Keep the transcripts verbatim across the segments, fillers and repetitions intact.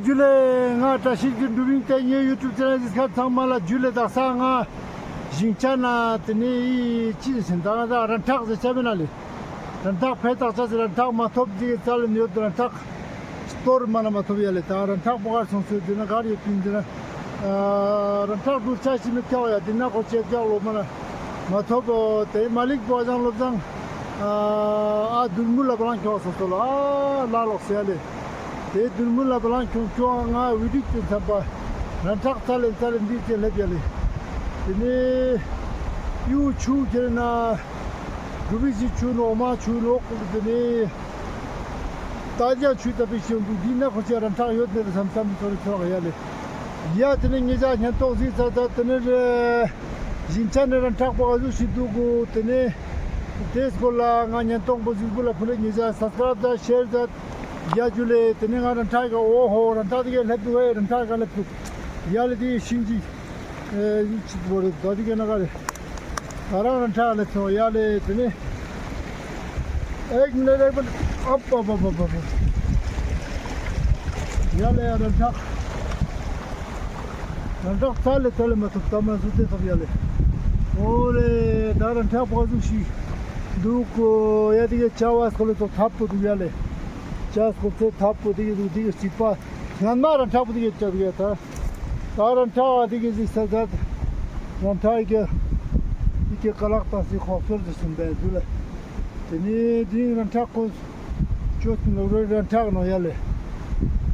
ཇུ་ལེ། ང་བཀྲ་ཤིས་ཀྱི་འབྲུ་རིང་ཏེ་ངའི་ཡུ་ཊུབ་ཆེ་ནལ་གཟིགས་མཁན་ཚང་མ་ལ་ཇུ་ལེ། དག་ས་ང་ཞིང་ཆ་ན་ཏེ་ནེ་ཨི་ཅི་ཟེར་ད་ང་ད་ར་ཁྲག་ཟེར་ཆ་མེད་ན་ལེ། ར་ཁྲག་ཕེ་ཐག་ཆ་ཟེར་ར་ཁྲག་མ་ཐོབ་ཅིག་ཙལ་ལེ་ཡོད། ར་ཁྲག་སྟོར་མ་ན་མ་ཐོབ་ཡ་ལེ། ད་ར་ཁྲག་པོ་གར་སོང་སོང་ཏེ་ན་གར་ཡོད་པིན་ཏེ་ན། ར་ཁྲག་འདུ་ཆ་ཞིག་མི་ཁྱག་ཡ་ཏེ་ན་ཁོ་ཅེ་ཁྱག་ལོ་མ་ན་མ་ཐོབ། ཏེ་མ་ལིག་པོ་ཨ་ཟང་ལོབ་ཟང་ཨ་དུར་མུལ་ལ་བ་ལང་ཁྱོང་སོང་སོ་ལ་ཨ་ལ་ལོག་སེ་ཡ་ལེ། ཏེ་དུར་མུལ་ལ་བ་ལང་ཁྱོང་ཁྱོང་ང་བི་ཌིག་ཏེ་ཚན་པ་ར་ཁྲག་ཙལ་ལེ་ཙལ་ལེ་འདི་ཅེ་ལེབ་ཡ་ལེ། ཏེ་ནེ་ཡུ་ཆུ་ཁྱེར་ན་གྲུ་བི་ཞིག་ཆུ་ནོག་མ་ཆུ་ནོག་ཀུ་ཏེ་ནེ། ད་ཅང་ཆུ་ད་པི་ཤིང་འདུག་འདི་ན་ཁོ་ཅག་ར་ཁྲག་ཡོད་ནེ་བསམ་བསམ་ཚོར་ཚོར་ཡ་ལེ། ཡ་ཏེ་ནེ་ངེད་ཅག་ཉན་ཏོག་ཟིག་ཚ་ཚ་ཏེ་ནེ་རེ་ཞིང་ཆ་ནེ་ར་ཁྲག་པོ་ག་ཟུག་ཞིག་འདུག་གོ། ཏེ་ནེ་ཏེ་སྐོར་ལ་ང་ཉན་ཏོག་པོ་ཟིག་པོ་ལ་ཕུལ་ལེ། ངེད་ཅག་སབ་སི་ཀ་རབ་ཛད་ཤེར་ཛད། ཡ་ཇུ་ལེ། ཏེ་ནེ་ང་ར་ཁྲག་ག་འོ་ཧོ་ར་ཁྲག་ཏེ་ག་ལེབ་འདུག་ཨེ་ར་ཁྲག་ག་ལེབ་འདུག་ཡ་ལེ། ཏེ་ཤིང་ཅིག་ཨེ་ཡུ་ཆུ་བོ་རེ་ད་ཏེ་ག་ན་ག་རེ། ད་རང་རང་ཁྲག་ལེ་ཚོ་ཡ་ལེ། ཏེ་ནེ་ཨེག་མི་ནེ་ཨེག་མི་ནེ། ཨ་པ་པ་པ་པ་པ། ཡ་ལེ་ཡ་རང་ཁྲག་རང་ཁྲག་ཙལ་ལེ་ཙལ་ལེ་མ་ཐོབ། ད་མ་སུ་ཏེ་ཐོབ་ཡ་ལེ། འོ་ལེ་ད་རང་ཁྲག་པོ་ཟུག་ཤིག་འདུག་གོ། ཡ་ཏེ་ག་ཅ་བ་སྐོར་ལེ་ཚོ་ཐབ་པོ་འདུག་ཡ་ལེ། ཅ་སྐོར་ཚེ་ཐབ་པོ་ཏེ་ག་འདུག་ཏེ་ག་སྐྱིད་པ་སྔན་མ་རང་ཁྲག་པོ་ཏེ་ག་ཅ་འདུག་ཡ་ད། ད་རང་ཁྲག་ཏེ་ག་ཟིག་ས་ཟད། རང་ཁྲག་ཡི་གེ་ཡི་གེ་ཀ་ལག་ཏང་སི་ཁོག་ཚོར་ཟེར་སོང་པས་དུ་ལ། ཏེ་ནེ་དེ་རིང་རང་ཁྲག་ཁོ་ཅོ་སི་ནོ་རོ་རང་ཁྲག་ནོ་ཡ་ལེ།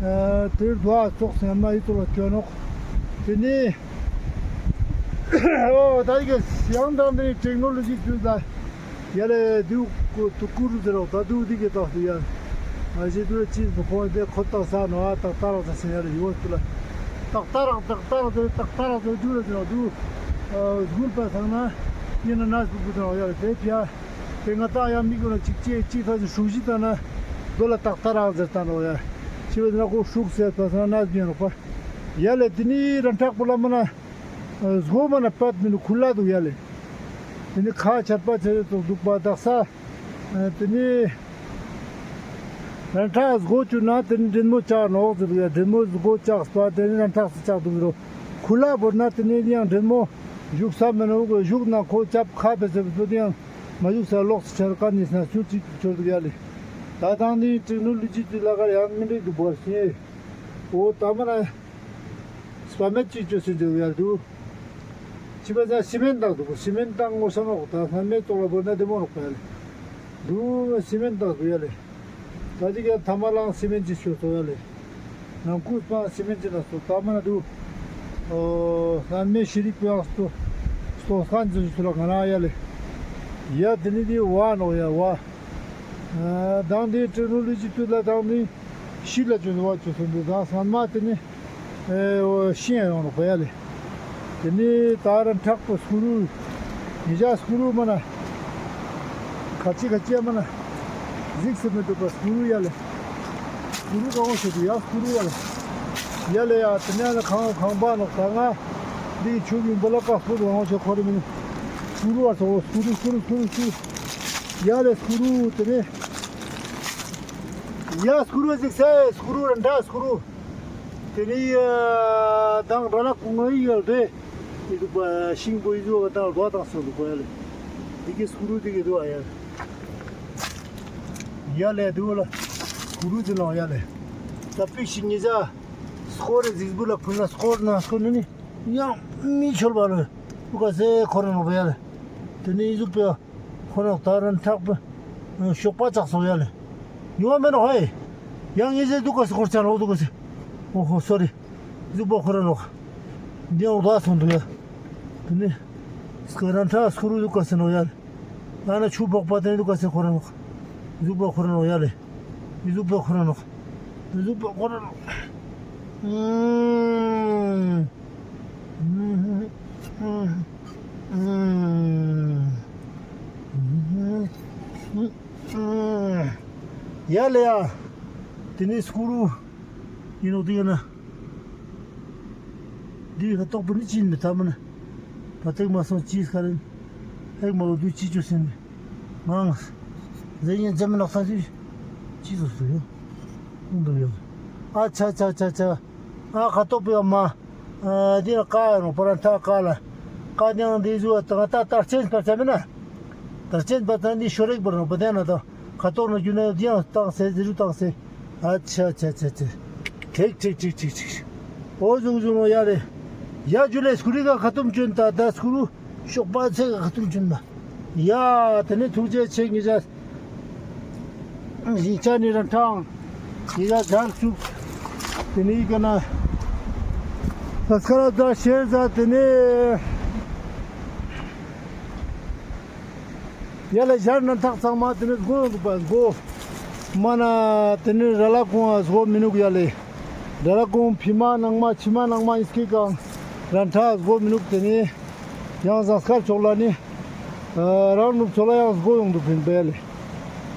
ཨ་ཏེར་དུ་ཨ་ཙོགས་སེ་མ་ཡི་ཙོགས་ལ་ཅོ་ནོག་ཏེ་ནེ་འོ་ད་ཡི་གེ་ཡང་དང་དེ་ཊེག་ནོ་ལོ་ཇི་ཏུ་ད། ཡ་ལེ་དུ་ཀུ་ཏུ་ཀུ་རུ་ཟེར་རོགས་ད་དུ་འདི་གི་རྟགས་སུ་ཡ། ང་ཞེ་དུ་ཅི་སུ་ཁོང་དེ་ཁོ་རྟགས་ས་ནོ་ཨ་ཏག་ཏག་རག་ས་སེ་ཡ་ལེ་ཡོད་སུ་ལ། ཏག་ཏག་རག་ཏག་ཏག་རག་ཟེར་ཏག་ཏག་རག་ཟེར་དུ་ར་ཟེར་རོགས་དུ། སྒུལ་པ་སང་ན་ཡིན་ན་ན་སུ་བུ་དང་ཡ་ལེ་དེ་ཕྱ། དེ་ང་ཏང་ཡ་མི་གུ་ན་ཅིག་ཅེ་ཅིག་ཐ་ཅི་ཧྲུག་ཞི་ཏང་ན་དོ་ལ་ཏག་ཏག་རག་ཟེར་ཏང་ནོ་ཡ། ཅི་བས་ན་ཁོ་ཧྲུག་སེ་ཏ་སང་ན་ན་སུ་ཡིན་རོགས་པ། ཡ་ལེ་དེ་ནི་རང་ཁྲག་པོ་ལ་མ་ན། སྒོ་མ་ན་པད་མི་ནུ་ཁུ་ལ་དུ་ཡ་ལེ། དེ་ནི་ཁ་ཆར་པ་ཆེ་ཙོགས་འདུག་པ་དག་ས། དེ་ནི་རང་ཁྲག་སྒོ་ཆུ་ན་དེ་ནི་འདྲེན་མོ་ཆགས་ནོག་ཟེར་ཡ། འདྲེན་མོ་སྒོ་ཆགས་པ་དེ་ནི་རང་ཁྲག་སི་ཆགས་འདུག་ཟེར་རོ། ཁུ་ལ་བོར་ན་དེ་ནི་ཡང་འདྲེན་མོ་བཞུགས་ས་མེད་ནོག་བཞུགས་ན་ཁོ་ཆབ་ཁ་པེ་ཟེར་བ་དེ་ཡང་མ་བཞུགས་ས་ལོགས་སུ་ཆར་ཀ་ནི་ས་ཆུ་ཅིག་ཆོར་འདུག་ཡ་ལེ། ད་དང་ནི་ཊེག་ནོ་ལོ་ཇི་དུ་ལ་ཀར་ཡང་མི་འདྲེ་འདུག་བར་ཤེས། འོ་ད་མ་ན། སྤ་མེད་ཅིག་ཅོ་སེ་འདུག་ཡ་འདུག་ཅི་བ་ཟ་སི་མེན་ཏང་འདུག་སི་མེན་ཏང་ངོ་ས་ནོག་ད་སྣ་མེད་ཙོགས་ལ་བོར་ན་བདེ་མོ་ནོག་པ་ཡ་ལེ། འདུག་སི་མེན་ཏང་འདུག་ཡ་ལེ། ད་ཅི་ག་ཐ་མ་ལང་སི་མེན་ཅིག་ཤོད་ཐོག་ཡ་ལེ། ནང་ཁུག་སྤང་སི་མེན་ཅིག་ན་སོ་ད་མ་ན་འདུག་སྣ་མེད་ཤི་རིག་པའང་སྟོ་སྟོ་སང་ཅིག་ཤོད་ལ་ང་ན་ཡ་ལེ། ཡ་དེ་ནི་དེ་བ་ནོག་ཡ་བ། དང་དེ་ཊེག་ནོ་ལོ་ཇི་དུས་ལ་དང་དེ་ཤི་ལ་ཅོ་ནི་བ་ཅོ་སོང་འདུག་ད་སང་མ་དེ་ནི། ཨེ་འོ་ཤི་ཡང་ཡོང་ནོག་པ་ཡ་ལེ། དེ་ནི་ད་རང་ཁྲག་པོ་སྐུ་རུ། ཉེ་ཆར་སྐུ་རུ་མ་ན། ཁ་ཅི་ཁ་ཅི་ཡ་མ་ན། གཟིགས་སེ་མི་འདུག་པ་སྐུ་རུ་ཡ་ལེ། སྐུ་རུ་ག་འོ་ཤེས་དུ་ཡ་སྐུ་རུ་ཡ་ལེ། ཡ་ལེ་ཡ་དེ་ནས་ཁང་ཁང་པ་ནོག་ད་ང་། འདི་ཆུ་གི་འབོ་ལ་ཀ་སྐུ་རུ་ག་འོ་ཤེས་ཁོ་རེ་མི་ནི། སྐུ་རུ་བ་སོ་སྐུ་རུ་སྐུ་རུ་སྐུ་རུ་སྐུ་རུ། ཡ་ལེ་སྐུ་རུ་དེ་ནས། ཡ་སྐུ་རུ་གཟིགས་སེ་སྐུ་རུ་ར་འདྲ་སྐུ་རུ། དེ་ནི་ཡ་དང་ར་ལ་ཀུ་ང་ཡི་ཡལ་རེ། ཡི་དུ་པ་ཤིང་པོ་ཡི་དུ་བ་དང་རྡོ་དང་སོ་དུ་གོ་ཡ་ལེ། དེ་གི་སྐུ་རུ་དེ་གི་དུ་བ་ཡ་ལེ། ཡ་ལེ་དུ་བ་ལ་སྐུ་རུ་དེ་ལོ་ཡ་ལེ། ད་པིག་ཤིང་ཉི་ཟ། སྐོར་རེ་གཟིགས་བུ་ལ་ཕུལ་ན་སྐོར་ན་སྐོར་ནི་ནི་ཡང་མི་ཆོལ་བ་ལེ། དུ་ག་སེ་ཁོ་ར་ནོ་བ་ཡ་ལེ། དེ་ནི་ཡི་དུ་པ། ཁོ་རང་ད་རང་ཁྲག་པོ་ཤོག་པ་ཆགས་སོང་ཡ་ལེ། ཡོང་བ་མེད་ནོག་ཧེ། ཡང་ངེ་ཟེར་དུག་ག་སེ་འཁོར་ཆ་ནོག་དུག་ག་སེ། འོ་ཧོ་སོ་རི། གཟུགས་པོ་ཁོ་རང་ནོག་འདི་ཡང་རྡོ་སོང་དུག་ཡ། དེ་ནི་སྐུ་རང་ཁྲག་སྐུ་རུ་དུག་ག་སེ་ནོག་ཡ་ལེ། ང་ན་ཆུ་ཕོག་པ་དེ་ནི་དུག་ག་སེ་ཁོ་རང་ནོག་གཟུགས་པོ་ཁོ་རང་ནོག་ཡ་ལེ། གཟུགས་པོ་ཁོ་རང་ནོག་གཟུགས་པོ་ཁོ་རང་ནོག་ཡ་ལེ་ཡ། དེ་ནི་སྐུ་རུ་ཡིན་ནོག་དེ་ཡིན་ན། དེ་ཁ་ཐོག་པོ་ནི་ཅི་ཡིན་མི་ཐ་མ་ན། ད་ཐེག་མ་སོང་ཅི་ཁ་རེ། ཐེག་མ་འོ་དུ་ཅི་ཅོ་ཟིན་མི། ང་ཟེ་ཡིན་ཙམ་ནོག་ས་ཅི་ཅི་ཟོ་སུ་ཡོད། ཁོང་དུ་ཡོད། ཨ་ཆ་ཆ་ཆ་ཆ། ཨ་ཁ་ཐོག་པའི་མ། ཨ་འདི་ལ་ཀ་ཡ་ནོ་པ་ར་ཐ་ཀ་ལ། ཀ་ནི་ཨང་འདི་ཟུ་ཨ་ཏང་ཏ་ཏར་ཆེན་པ་ཆ་མེ་ན། ཏར་ཆེན་པ་ཏང་འདི་ཤོ་རེག་པར་ནོ་པ་ཏེ་ན་ཏང་ཁ་ཐོག་ནོ་རྒྱུ་ན་འདི་ཡང་ཏང་སེ་ཟི་རུ་ཏང་སེ། ཨ་ཆ་ཆ་ཆ་ཆ། ཁྲིག་ཁྲིག་ཁྲིག་ཁྲིག་ཁྲིག། འོ་ཟུག་ཟུག་ནོ་ཡ་ལེ། ཡ་ཇུ་ལེ་སྐུ་རི་ག་ཁ་ཐུམ་ཅོན་ཏ་ཏ་སྐུ་རུ་ཤོག་པ་ཚེ་ག་ཁ་ཐུམ་ཅོན་མ། ཡ་ཏེ་ནེ་ཐུགས་རྗེ་ཆེ་ཉེ་ཞ། ཞིང་ཆ་ནི་རང་ཐང་། ཉེ་ཞ་ཇར་ཚུགས། ཏེ་ནེ་ཡི་ག་ན་སབ་སི་ཀ་རབ་ཛད་ཤེར་ཛད། ཏེ་ནེ་ཡ་ལེ་ཞར་ན་ཐག་ཚང་མ་ཏེ་ནེ་སྒོ་ཡོང་དུག་པ་སྒོ། མ་ན་ཏེ་ནེ་ར་ལ་ཀུང་ང་སྒོ་མི་ནུག་ཡ་ལེ། ར་ལ་ཀུང་ཕི་མ་ནང་མ་ཕྱི་མ་ནང་མ་ཨིན་སྐད་ཀང་རང་ཐག་སྒོ་མི་ནུག། ཏེ་ནེ་ཡང་ཟངས་དཀར་ཕྱོགས་ལ་ནི་ཨ་རང་ནུབ་ཕྱོགས་ལ་ཡང་སྒོ་ཡོང་དུག་པིན་པ་ཡ་ལེ།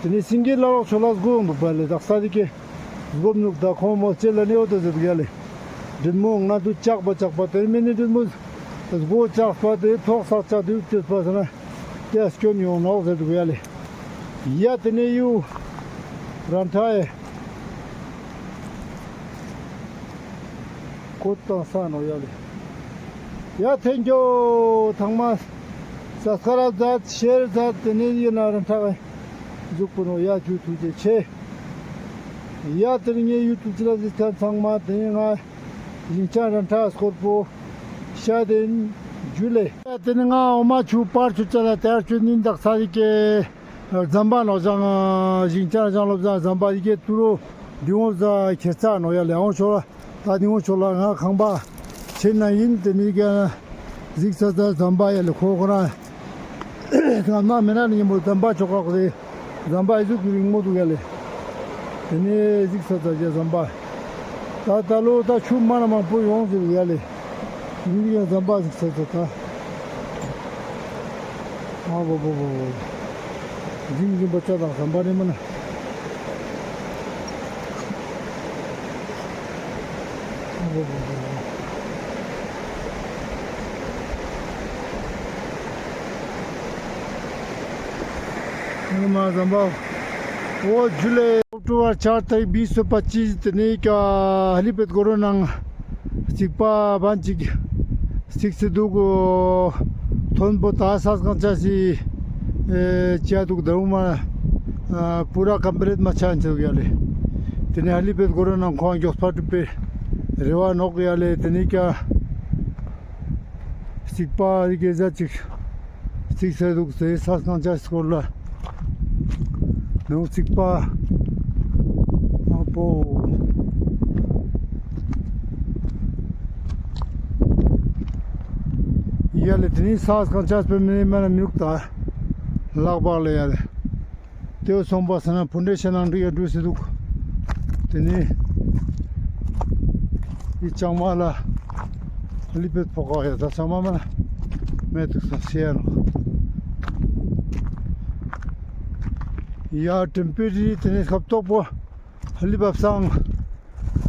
ཏེ་ནེ་སེང་གེ་ལ་ལོག་ཕྱོགས་ལ་སྒོ་ཡོང་དུག་པ་ལེ། དག་ས་དེ་ཀེ་སྒོ་མི་ནུག། ད་ཁོང་མོ་ཅེ་ལ་ནི་འོ་ཏེ་ཟེར་དུག་ཡ་ལེ། འབྲི་མོ་ང་དུ་ཆག་པ་ཆག་པ་ཏེ་མི་ནི་འབྲི་མོ་སྒོ་ཆག་པ་ཏེ་ཐོག་ས་ཆག་ཏེ་ཡུག་ཏེ་པ་ཟེར་ན་ཏེ་སྐྱོན་ཡོང་ནོག་ཟེར་དུག་ཡ་ལེ། ཡ་ཏེ་ནེ་ཡུ་རང་ཐག་ཨེ། ཀོ་ཏང་ས་ནོ་ཡ་ལེ། ཡ་ཐེང་ཀྱུ། ཐང་མ་སབ་སི་ཀ་རབ་ཛད་ཤེར་ཛད། ཏེ་ནེ་ཡི་ན་རང་ཐག་ཨེ་ཟུག་པོ་ནོ་ཡ་ཇུ་ཐུགས་རྗེ་ཆེ། ཡ་ཏེ་ནེ་ངའི་ཡུ་ཊུབ་ཅེ་ནལ་གཟིགས་མཁན་ཚང་མ་ཏེ་ནེ་ང་ཞིང་ཆ་རང་ཐག་སྐོར་པོ་ཤད་དེ་ཨིན། ཇུ་ལེ། ཡ་ཏེ་ནེ་ང་འོ་མ་ཆུ་པར་ཆུ་ཅ་ལ་ཏེ་ཡར་ཆུ་ནི་དག་ས་རི་ཀེ། ཟམ་པ་ནོག་ཞང་ཞིང་ཆ་ཞང་སློབ་ཟ་ཟམ་པ་ཡི་གེ་ཏུ་རུ་འདི་འོང་ཟ་ཁྱེར་ཚ་ནོག་ཡ་ལེ། འོང་ཆོག་ལ་ད་འདི་འོང་ཆོག་ལ་ང་ཁང་པ་ཆེན་ན་ཡིན། ཏེ་ནི་ག་གཟིགས་ས་ཟ་ཟམ་པ་ཡ་ལེ། ཁོ་ཁོ་རང་ང་མ་མེ་ན་ནི་མོ་ཟམ་པ་ཆོག་ག་ཁོ་རེ་ཟམ་པ་ཨི་ཟུག་གི་རིང་མོ་འདུག་ཡ་ལེ། ཏེ་ནེ་གཟིགས་ས་ད་ཇ་ཟམ་པ། ད་ད་ལོ་ད་ཆུ་མ་ན་མང་པོ་ཡོང་ཟེར་ཡ་ལེ། ཏེ་ནེ་ཡང་ཟམ་པ་གཟིགས་ས་ད་ད། ཨ་བོ་བོ་བོ་བོ། ཟིང་ཟིང་པ་ཆ་དང་ཟམ་པ་ནི་མ་ན། ཨ་མ་ཟམ་པ། འོ་ཇུ་ལེ། ཨོག་ཊོ་བར་ཆར་ཏ་རིག་བིས་སོ་པ་ཅིས། ཏེ་ནེ་ཀ་ཧ་ལི་པེད་གོ་རོ་ནང་རྩིག་པ་བན་ཅིག་རྩིག་སེ་འདུག་གོ། ཐོན་པོ་ད་ས་སྒང་ཆ་སི་ཨེ་ཅ་འདུག་ད་རུང་མ་ཨ་པུ་ར་ཀམ་པི་ལིཊ་མ་ཆ་འདུག་ཡ་ལེ། ཏེ་ནེ་ཧ་ལི་པེད་གོ་རོ་ནང་ཁོང་མགྱོགས་པ་གྲུབ་པའི་རེ་བ་ནོག་ཡ་ལེ། ཏེ་ནེ་ཀ་རྩིག་པ་རི་གེ་ཟ་ཅིག་རྩིག་སེ་འདུག་ཟེར་ས་སྒང་ཆ་སྐོར་ལ་ནང་རྩིག་པ་མང་པོ། ཡ་ལེ། ཏེ་ནེ་ས་སྒང་ཆ་སྤེ་མི་མ་ན་མི་རུག་ད་ལག་པག་ལ་ཡ་ལེ། ཏེ་བོ་སོང་པ་ས་ན་ཕུན་ཌེ་ཤན་ནང་འགྲིག་ཡ་འགྲུལ་སེ་འདུག། ཏེ་ནེ་འི་ལྕང་མ་ལ་ལི་པེད་ཕོག་ཡ་ད་ལྕང་མ་མ་ན་མེད་འདུག་ས་སེ་ཡ་རོ། ཡ་ཏིམ་པི་རི་ཏེ་ནེ་ཁབ་ཏོག་པོ་ལི་བབ་སང་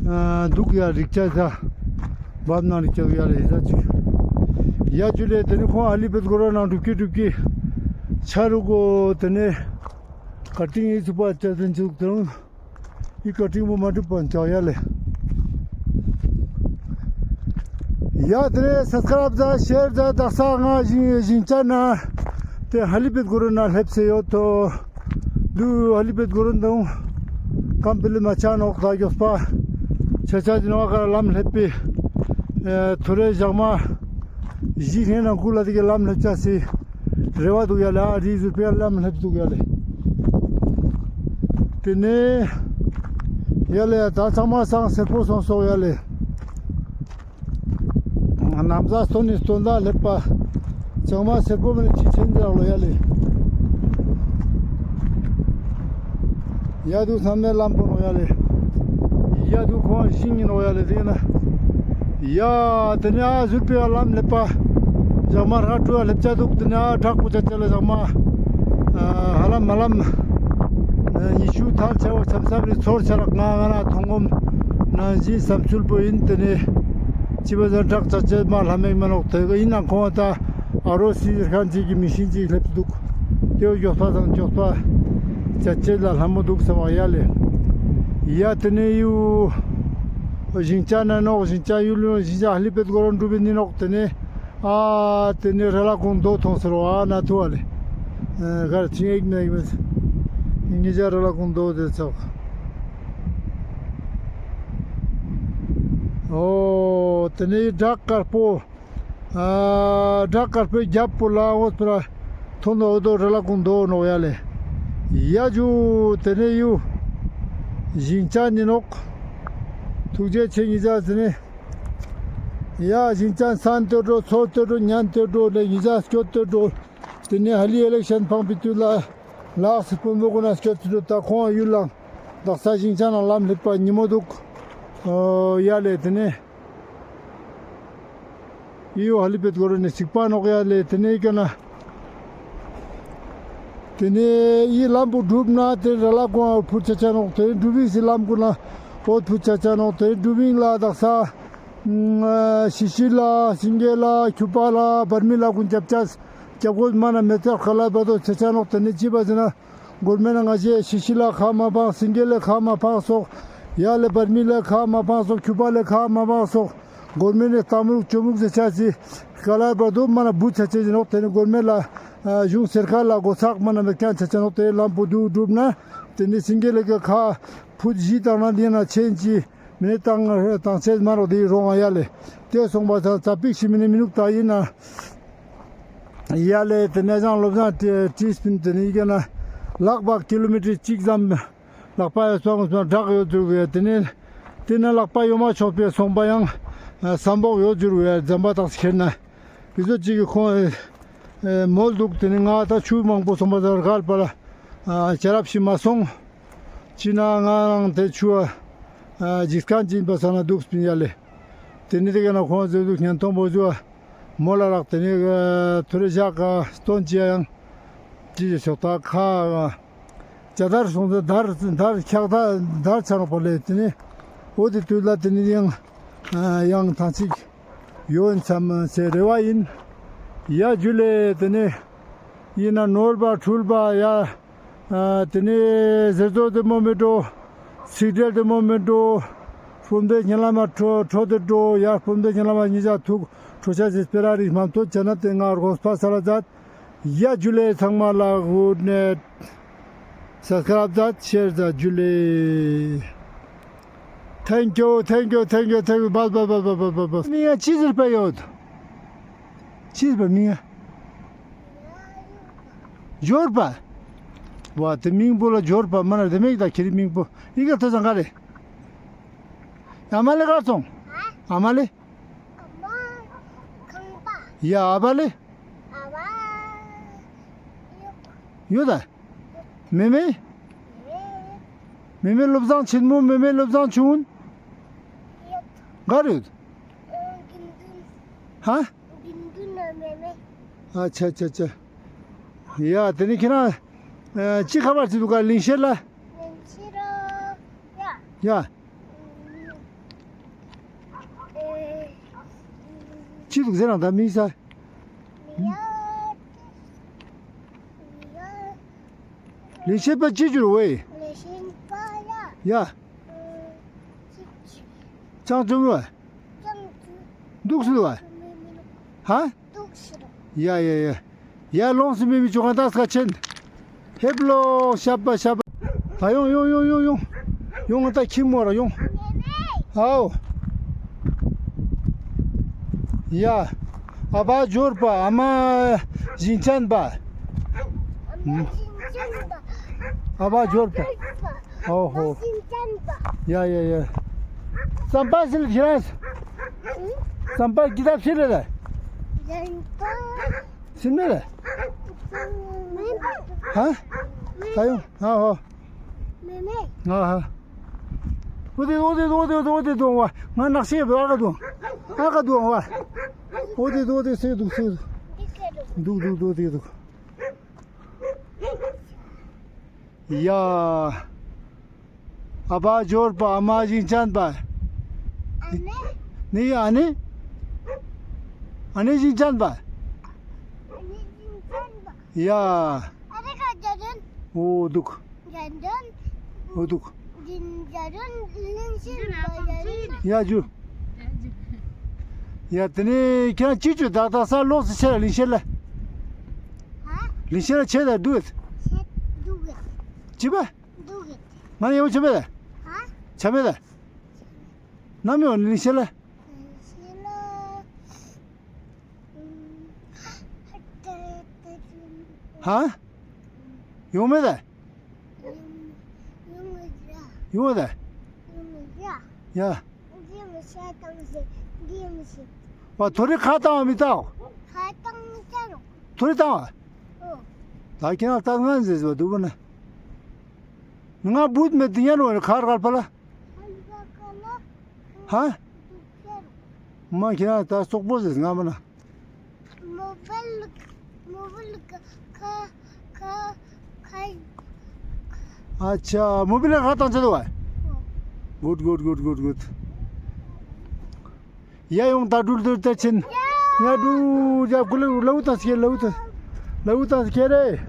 ཨ་འདུག་ཡ་རིག་ཆ་ད་བབ་ནང་རིག་ཆ་ཡ་ལེ་ཡ་ཅིག་ཡ་ཅུ་ལེ། ཏེ་ནེ་ཁོང་ཧ་ལི་པེད་གོ་རོ་ནང་འགྲུབ་ཀྱི་འགྲུབ་ཀྱི་ཆ་རུག་གོ། ཏེ་ནེ་ཀ་ཊིང་ཨི་ཚུགས་པ་ཆ་ཏེ་ཚུགས་ཏེ་ཨི་ཀ་ཊིང་པོ་མ་འགྲུབ་པ་ཆ་ཡ་ལེ། ཡ་ཏེ་ནེ་སབ་སི་ཀ་རབ་ཛ་ཤེར་ཛ་དག་ས་ང་ཞིང་ཞིང་ཆ་ན་ཏེ་ཧ་ལི་པེད་གོ་རོ་ནང་སླེབས་སེ་ཡོད་དོ། དུ་ཧ་ལི་པེད་གོ་རོ་དང་ཀམ་པི་ལི་མ་ཆ་ནོག་ད་མགྱོགས་པ་ཆ་ཆ་ཅི་ནོག་ག་ལམ་སླེབས་པའི་ཨེ་ཐོ་རེ་ཞག་མ་ཞིག་ཧེ་ན་ཀུ་ལ་དེ་གི་ལམ་སླེབས་ཆ་སི་རེ་བ་འདུག་ཡ་ལེ། ཨ་རི་ཟུར་པའི་ལམ་སླེབས་འདུག་ཡ་ལེ། ཏེ་ནེ་ཡ་ལེ་ད་ཚང་མ་སང་སེར་པོ་སོང་སོང་ཡ་ལེ། ནམ་ཟླ་སྟོན་ནི་སྟོན་ཟླ་སླེབས་པ། ཚང་མ་སེར་པོ་མེད་ཅི་ཆེན་ཟེར་ལོ་ཡ་ལེ། ཡ་དུ་སམ་ནེ་ལམ་པོ་ནོ་ཡ་ལེ། ཡ་དུ་ཁོང་ཞིང་ངི་ནོ་ཡ་ལེ་ཏེ་ན། ཡ་ཏེ་ནེ་ཨ་ཟུར་པའི་ལམ་སླེབས་པ། ཞག་མ་ར་ཀྲུ་ཡ་སླེབས་ཆ་འདུག། ཏེ་ནེ་ཨ་དྲག་པོ་ཆ་ཆ་ལ་ཞག་མ། ཧ་ལམ་མ་ལམ། ཉི་ཤུ་ཐལ་ཆ་བོ་ཆམ་སམ་རི་ཚོར་ཆ་རག་ང་ང་ན་མཐོང་ངོམ་ནང་བཞིན་བསམ་ཚུལ་པོ་ཡིན། ཏེ་ནེ་ཅི་བ་ཟ་དྲག་ཆ་ཆ་མ་ལྷ་མེག་མ་ནོག་ཏེ་ཡིན་ན་ཁོང་ད་ཨ་རོ་སི་ཟེར་ཁན་ཅིག་གི་མི་ཤིན་ཅིག་སླེབས་འདུག། ཏེ་བོ་མགྱོགས་པ་དང་མགྱོགས་པ་ཆ་ཆ་ལ་ལྷ་མོ་འདུག་ཟེར་བ་ཡ་ལེ། ཡ་ཏེ་ནེ་ཡུ་ ཞིང་ཆ་ན་ནོག། ཞིང་ཆ་ཡུལ་ལུང་ཞིང་ཆ་ཧ་ལི་པེད་གོ་རོན་གྲུབ་པའི་ནི་ནོག། ཏེ་ནེ་ཨ་ཏེ་ནེ་ར་ལ་ཀུང་དོ་ཐོང་སེ་རོ་ཨ་ན་ཐུ་བ་ལེ། གར་ཆིང་ཨེག་མེ་ཨེག་མེ་ཉི་ཇ་ར་ལ་ཀུང་དོ་ཏེ་ཚོགས། ཨོ་ཏེ་ནེ་བྲག་དཀར་པོ། ཨ་བྲག་དཀར་པོའི་རྒྱབ་པོ་ལ་འོ་ཕི་ར་ཐོན་དོ་འོ་དོ་ར་ལ་ཀུང་དོ་ནོག་ཡ་ལེ། ཡ་ཇུ་ཏེ་ནེ་ཡུ་ཞིང་ཆ་ནི་ནོག། ཐུགས་རྗེ་ཆེ་ཉི་ཇ་ཟེར་ནེ། ཡ་ཞིང་ཆ་སན་ཏེ་འགྲོ་ཚོ་ཏེ་འགྲོ་ཉན་ཏེ་འགྲོ་ལེ་ཉི་ཇ་སྐྱོད་དེ་འགྲོ། ཏེ་ནེ་ཧ་ལི་ཨི་ལེག་ཤན་ཕང་པའི་དུས་ལ་ལགས་སི་སྤུན་པོ་གུན་ན་སྐྱོད་དེ་འགྲོ། ད་ཁོང་ཡུལ་ལ་དག་ས་ཞིང་ཆ་ན་ལམ་ལེབ་པ་ཉི་མོ་འདུག། ཨོ་ཡ་ལེ་ཏེ་ནེ། ཡོ་ཧ་ལི་པེད་གོ་རོན་ནི་སིག་པ་ནོག་ཡ་ལེ། ཏེ་ནེ་ཀ་ན་ཏེ་ནེ་ཡི་ལམ་བུ་གྲུབ་ན་ཏེ་ར་ལ་ཀུང་ཨ་ཕུད་ཆ་ཆ་ནོག། ཏེ་གྲུབ་བིང་སི་ལམ་ཀུན་ལ་འོ་ཕུད་ཆ་ཆ་ནོག། ཏེ་གྲུབ་བིང་ལ་དག་ས་ཤི་ཤི་ལ་སིང་གེ་ལ་ཁྱུ་པ་ལ་བར་མི་ལ་ཀུན་ཀྱབ་ཆ་ཀྱབ་གོས་མ་ན་མེ་ཏོག་ཁ་ལ་བ་དོ་ཆ་ཆ་ནོག། ཏེ་ནེ་ཅི་བ་ཟེར་ན། གོར་མེན་ན་ང་ཞེ་ཤི་ཤི་ལ་ཁ་མ་ཕང་། སིང་གེ་ལེ་ཁ་མ་ཕང་སོག། ཡ་ལེ་བར་མི་ལེ་ཁ་མ་ཕང་སོག། ཁྱུ་པ་ལེ་ཁ་མ་ཕང་སོག། གོར་མེན་ནི་ཏམ་རུག་ཅོ་མུག་ཟེར་ཆ་སི་ཀ་ལར་བར་དུ་མ་ན་བུ་ཆ་ཆ་ཟིན་ནོག། ཏེ་ནེ་གོར་མེན་ལ་གཞུང་སེར་ཁ་ལ་གོ་ཚག་མ་ན་མེད་ཁན་ཆ་ཆ་ནོག། ཏེ་ལམ་བུ་དུ་གྲུབ་ན་ཏེ་ནེ་སིང་གེ་ལེ་ཀ་ཁ་ཕུད་ཞི་དང་ན་ཏེ་ན་ཆེན་ཅི་མི་ནི་ཏང་ཏང་ཆེན་མ་རོག་ཏེ་རོང་ཡ་ལེ། ཏེ་སོང་པ་ཚ་ཚ་པིག་ཤི་མི་ནི་མི་ནུག་ད་ཡིན་ན། ཡ་ལེ་ཏེ་ནེ་ཟང་ལོབ་ཟང་ཏི་ཏི་སྤིན་ཏེ་ནེ་ཡི་གེ་ན་ལག་པ་ཀི་ལོ་མི་ཊར་གཅིག་ཙམ་ལག་པ་ཡོད་སོང་སོང་བྲག་ཡོད་འཛུལ་བས། ཏེ་ནེ་ཏེ་ནེ་ལག་པ་ཡོད་མ་ཆོག་པའི་སོང་པ་ཡང་སམ་བོག་ཡོད་འཛུལ་བས་ཛམ་པ་ཏགས་ཁྱེར་ན་ཡི་ཟོ་ཅིག་གི་ཁོང་མོལ་འདུག། ཏེ་ནེ་ང་ད་ཆུ་མང་པོ་སོང་པ་ཟར་གར་པ་ལ་ཅ་རབ་ཞིག་མ་སོང་། ཅི་ན་ང་རང་ཏེ་ཆུ་ཨ་འཇིགས་ཁན་ཅིག་ཡིན་པ་ས་ན་འདུག་སྤིན་ཡ་ལེ། ཏེ་ནེ་ཏེ་ག་ན་ཁོང་འཛུལ་འདུག་ཉན་ཐོང་པོ་འཛུལ་བ། མོ་ལ་རག་ཏེ་ནེ་ཐུ་རེ་ཞག་ག་སྟོན་ཅི་ཡང་ཅི་ཞིག་ཤོག་ད་ཁ་ཇ་དར་སོང་ཟེར་དར་དར་འཁྱག་ད་དར་ཆ་ནོག་པ་ལེ། ཏེ་ནེ་འོ་ཏེ་དུས་ལ་ཏེ་ནེ་ཡང་ཡང་ཐང་ཅིག་ཡོད་ཙམ་ཟེར་རེ་བ་ཡིན། ཡ་ཇུ་ལེ། ཏེ་ནེ་ཡིན་ན་ནོར་བ་འཁྲུལ་བ་ཡ། ཨ་ཏེ་ནེ་ཟེར་ཚོ་ཏེ་མོ་མེད་འགྲོ། ཚིག་འབྲེལ་ཏེ་མོ་མེད་འགྲོ། སྤུན་པའི་ཉེ་ལམ་མ་འཕྲོ་འཕྲོ་ཏེ་འགྲོ་ཡ། སྤུན་པའི་ཉེ་ལམ་མ་ཉི་ཇ་ཐུག་འཕྲོ་ཆ་ཟེར་སྤེ་ར་རིག་མམ་ཐོ་ཆ་ན་ཏེ་ང་དགོངས་པ་ས་ལ་མཛད། ཡ་ཇུ་ལེ་ཚང་མ་ལ་གུཌ་ནེཊ། སབ་སི་ཀ་རབ་མཛད་ཤེར་མཛད་ཇུ་ལེ། Thank you, thank you, thank you, thank you. བས་བས་བས། མིང་ང་ཅི་ཟེར་པ་ཡོད། ཅི་ཟེར་པ་མིང་ང་། འབྱོར་པ། བ་ཏེ་མིང་པོ་ལ་འབྱོར་པ་མ་ན་ཏེ་མིང་ད་ཁྱེར་མིང་པོ་ཨི་ག་ཏེ་ཙང་ག་རེ། ཨ་མ་ལེ་ག་སོང་། ཨ་མ་ལེ། ཡ་ཨ་བ་ལེ། ཡོད་ད། མེ་མེ། མེ་མེ་བློ་བཟང་ཆེན་མོ་མེ་མེ་བློ་བཟང་ཆུང་། ག་རེ་ཡོད། ཧ། ཨ་ཆ་ཆ་ཆ། ཡ་ཏེ་ནེ་ཁྱེད་རང་ཅི་ཁ་པར་ཅི་འདུག་ག་ལིང་ཤེད་ལ། ཡ། ཅི་འདུག་ཟེར་རང་ད་མི་ས། ལིང་ཤེད་པ་ཅི་འགྱུར་བས། ཡ། ཅང་ཅུང་བ། འདུག་སུ་བ། ཧ། ཡ་ཡ་ཡ། ཡ་ལོངས་སུ་མེད་པའི་ཅོ་ག་ད་སྐ་ཆེན། ཧེབ་ལོ་ཤབ་པ་ཤབ་པ། ཨ་ཡོང་ཡོང་ཡོང་ཡོང་ཡོང་། ཡོང་ང་ད་ཁྱིམ་མོ་ར་ཡོང་། ཧའོ། ཡ། ཨ་བ་འབྱོར་པ་ཨ་མ་ཞིང་ཆེན་པ། ཨ་བ་འབྱོར་པ། ཨོ་ཧོ། ཡ་ཡ་ཡ། ཙམ་པ་སིལ་ཁྱེད་རང་། ཙམ་པ་ཀི་ཏབ་སིལ་ལེ། སིལ་མེ་ལེ། ཧ། ད་ཡོང་། ཧ་ཧ། ཧ་ཧ། འོ་དེ་འོ་དེ་འོ་དེ་འོ་དེ་འདུག་བ། ང་ནག་ཤེས་བ་ཨ་ག་འདུག་ཨ་ག་འདུག་བ། འོ་དེ་འོ་དེ་སེ་འདུག་སེ་འདུག་འདུག་འདུག་འདུག་འོ་དེ་འདུག་ཡ། ཨ་བ་འབྱོར་པ་ཨ་མ་ཞིང་ཆེན་པ། ཨ་ནེ། ནི་ཨ་ནེ། ཨ་ནེ་ཞིང་ཆེན་པ། ཨ་ནེ་ཞིང་ཆེན་པ། ཡ། ཨ་རེ་ཀ་ཇ་དོན། འོ་འདུག་ཇ་དོན། འོ་འདུག་ཡ་ཇུ། ཡ་དེ་ནེ་ཁྱེད་རང་ཅི་ཅོ་ད་ད་ས་ལོགས་སེ་ཆ་ལ་ལིང་ཤེད་ལ། ལིང་ཤེད་ལ་ཆེ་ད་འདུག་གི། ཅི་པ། ང་ཡོང་ཆ་མེད་ད། ཆ་མེད་ད། ནམ་ཡོང་ལིང་ཤེད་ལ། ཧ། ཡོང་མེད་ད། ཡོང་ད། ཡ། པ་ཐོ་རེ་ཁ་བཏང་བ་མི་བཏང་། ཐོ་རེ་བཏང་བ། ད་ཁྱེད་རང་ལྟ་ང་ཟེར་བ་འདུག་པ་ན། ང་བུད་མེད་དེ་ཉན་བ་ཁར་ཁར་པ་ལ། ཧ། མ་ཁྱེད་རང་ད་སོག་པོ་ཟེར་ང་མ་ན། མོ་བལ་མོ་བལ་ཁ་ཁ་ཁ། ཨ་ཆ་མོ་བལ་ཁ་བཏང་ཆེ་དོ་བ། གུད་གུད་གུད་གུད་གུད། ཡ་ཡོང་ད་འགྲུལ་འགྲུལ་ད་ཆེན། ཡ་འགྲུལ་ཡ་གུ་ལེ་ལ་འུ་ཏང་སི་ཁེ་ལ་འུ་ཏང་ལ་འུ་ཏང་སི་ཁེ་རེ།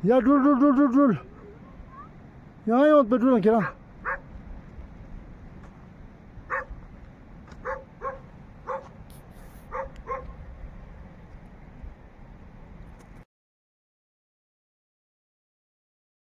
ཡ་འགྲུལ་འགྲུལ་འགྲུལ་འགྲུལ་འགྲུལ། ཡང་ཡོང་པེ་འགྲུལ་ཁྱེད་རང་།